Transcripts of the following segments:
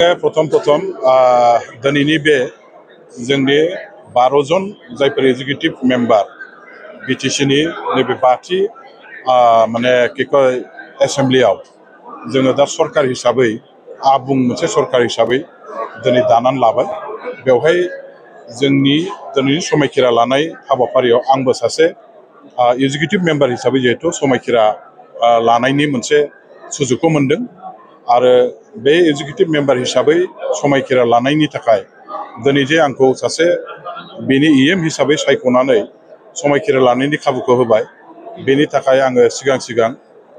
प्रथम दिनैनि बे जोंनि 12 जन जायफोर एग्जिकिउटिव मेम्बार बिटिसिनि नैबे बाथि माने एसेम्ब्लियाव जोङो दा सरकार हिसाबै आबुं मोनसे सरकार हिसाबै दिनै दानानै लाबाय। बेवहाय जोंनि दिनैनि समायखिरा लानाय हाबाफारियाव आंबो सासे एग्जिकिउटिभ मेम्बार हिसाबै जिहेतु समायखिरा लानायनि मोनसे सुजुगखौ मोनदों आरो बे एग्जिकिउटिभ मेम्बार हिसाबै समायखिरा लानायनि थाखाय दिनै जे आंखौ सासे बेनि इएम हिसाबै सायख'नानै समायखिरा लानायनि खाबुखौ होबाय, बेनि थाखाय आङो सिगां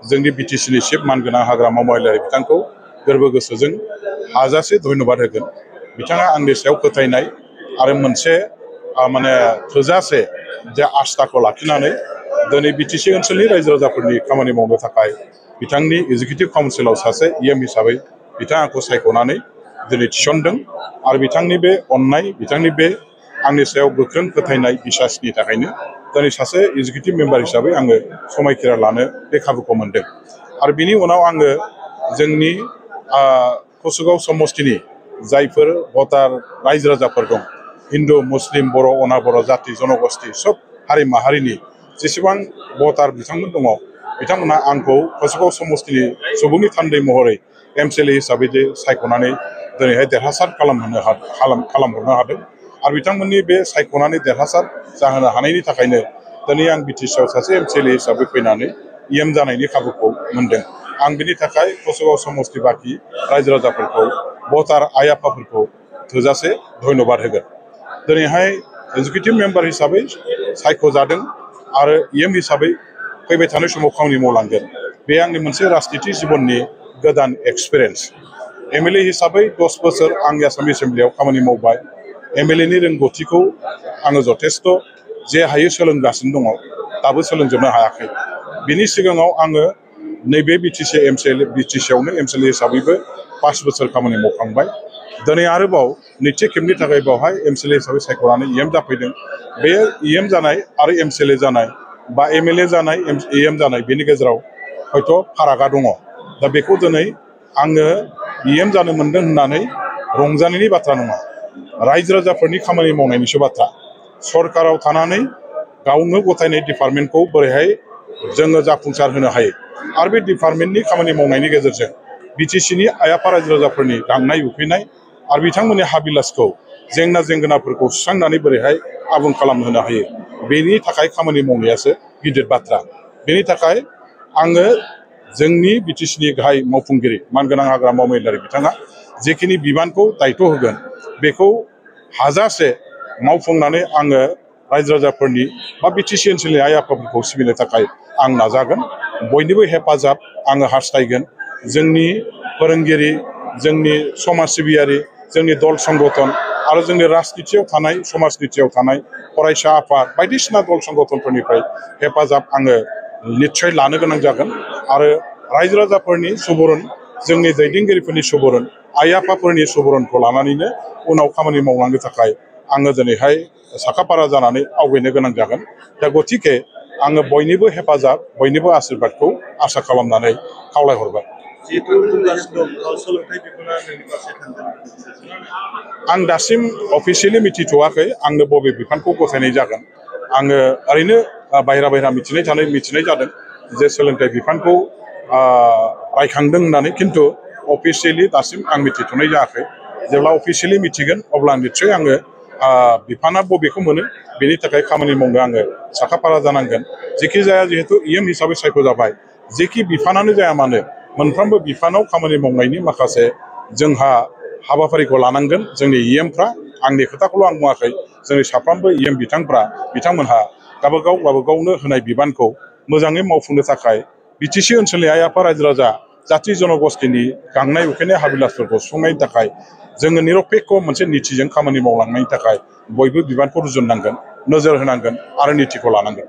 जोंनि बिटिसिनि चिफ मानगोनां हाग्रामा महिलारि बिथांखौ गोरबो गोसोजों हाजासे धन्यबाद होगोन। बिथाङा आंनि सायाव फोथायनाय आरो मोनसे माने थोजासे जे आस्थाखौ लाखिनानै दिनै बिटिसि ओनसोलनि रायजो राजाफोरनि खामानि मावनो थाखाय बिथांनि एग्जिकिउटिभ काउन्सिलाव सासे इएम हिसाबै बिथाङा आंखौ सायख'नानै दिनै थिसनदों आरो बिथांनि बे अननाय, बिथांनि बे आंनि सायाव गोख्रों फोथायनाय बिसासनि थाखायनो दिनै सासे एग्जिकिउटिभ मेम्बार हिसाबै आङो समायखिरा लानो बे खाबुखौ मोनदों। आरो बिनि उनाव आङो जोंनि कसुगाव समस्तिनि जायफोर भटार रायजो राजाफोर दं, हिन्दु, मुस्लिम, बर', अनाबर जाति जनगोष्ठी सब हारि माहारिनि जेसेबां भटार बिथांमोन दङ, बिथांमोनहा आंखौ कसुगाव समस्तिनि सुबुंनि थान्दै महरै एमसिएलए हिसाबै जे सायख'नानै दिनैहाय देरहासार खालामहरनो हादों आरो बिथांमोननि बे सायख'नानै देरहासार जाहोनो हानायनि थाखायनो दिनै आं बिटिसिआव सासे एमसिएलए हिसाबै फैनानै इएम जानायनि खाबुखौ मोनदों। आं बिनि थाखाय कसुगाव समस्ति बाखि रायजो राजाफोरखौ, भटार आइ आफाफोरखौ थोजासे धन्यबाद होगोन। दिनैहाय एग्जिकिउटिभ मेम्बार हिसाबै सायख'जादों आरो इएम हिसाबै फैबाय थानाय समाव खामानि मावलांगोन। बे आंनि मोनसे राजनिति जिबननि गोदान एक्सपिरियेन्स। एमएलए हिसाबै 10 बोसोर आं आसाम एसेम्ब्लियाव खामानि मावबाय। एमएलएनि रोंगौथिखौ आङो जथेस्थ' जे हायो सोलोंगासिनो दङ, दाबो सोलोंजोबनो हायाखै। बिनि सिगाङाव आङो नैबे बिटिसिआवनो एमसिएलए हिसाबैबो 5 बोसोर खामानि मावखांबाय। दिनै आरोबाव नैथि खेबनि थाखाय बेवहाय एमसिएलए हिसाबै सायख'नानै इएम जाफैदों। बे इएम जानाय आरो एमसिएलए जानाय बा एमएलए जानाय, इएम जानाय बेनि गेजेराव हयथ' फारागा दङ। दा बेखौ दिनै आङो इएम जानो मोनदों होननानै रंजानायनि बाथ्रा नङा, रायजो राजाफोरनि खामानि मावनायनिसो बाथ्रा। सरकाराव थानानै गावनो गथायनाय डिपार्टमेन्टखौ बोरैहाय जोङो जाफुंसार होनो हायो आरो बे डिपार्टमेन्टनि खामानि मावनायनि गेजेरजों बिटिसिनि आइ आफा रायजो राजाफोरनि गांनाय उखैनाय आरो बिथांमोननि हाबिलासखौ, जेंना जेंगोनाफोरखौ सुस्रांनानै बोरैहाय आबुं खालामहोनो हायो, बेनि थाखाय खामानि मावनायासो गिदिर बाथ्रा। बेनि थाखाय आङो जोंनि बिटिसिनि गाहाय मावफुंगिरि मानगोनां हाग्रामा महिलारि बिथाङा जेखिनि बिबानखौ दायथ' होगोन, बेखौ हाजासे मावफुंनानै आङो रायजो राजाफोरनि बा बिटिसि ओनसोलनि आइ आफाफोरखौ सिबिनो थाखाय आं नाजागोन। बयनिबो हेफाजाब आङो हास्थायगोन। जोंनि फोरोंगिरि, जोंनि समाज सिबियारि, जोंनि दल संगठन आरो जोंनि राजनितियाव थानाय, समाजनितियाव थानाय फरायसा आफाद बायदिसिना दल संगठनफोरनिफ्राय हेफाजाब आङो निस्सय लानो गोनां जागोन आरो रायजो राजाफोरनि सुबुरुन, जोंनि दैदेनगिरिफोरनि सुबुरुन, आइ आफाफोरनि सुबुरुनखौ लानानैनो उनाव खामानि मावलांनो थाखाय आङो दिनैहाय साखाफारा जानानै आवगायनो गोनां जागोन। दा गतिके आङो बयनिबो हेफाजाब, बयनिबो आशीर्बादखौ आसा खालामनानै खावलायहरबाय। आं दासिम अफिसियेलि मिथिथ'वाखै आंनो बबे बिफानखौ गथायनाय जागोन। आङो ओरैनो बायह्रा मिथिनाय जादों जे सोलोंथाइ बिफानखौ रायखांदों होननानै, खिन्थु अफिसियेलि दासिम आं मिथिथ'नाय जायाखै। जेब्ला अफिसियेलि मिथिगोन अब्ला निस्सय आङो बिफाना बबेखौ मोनो बेनि थाखाय खामानि मावनो आङो साखाफारा जानांगोन। जेखि जाया, जिहेतु इएम हिसाबै सायख'जाबाय, जेखि बिफानानो जाया मानो मोनफ्रोमबो बिफानाव खामानि मावनायनि माखासे जोंहा हाबाफारिखौ लानांगोन। जोंनि इएमफ्रा, आंनि खोथाखौल' आं बुङाखै, जोंनि साफ्रोमबो इएम बिथांमोनहा गावबागावनो होनाय बिबानखौ मोजाङै मावफुंनो थाखाय बिटिसि ओनसोलनि आइ आफा रायजो राजा जाथि जनगोष्ठीनि गांनाय उखैनाय हाबिलासफोरखौ सुफुंनायनि थाखाय जोङो निरपेक्ष मोनसे नितिजों खामानि मावलांनायनि थाखाय बयबो बिबानखौ रुजुननांगोन, नोजोर होनांगोन आरो नितिखौ लानांगोन।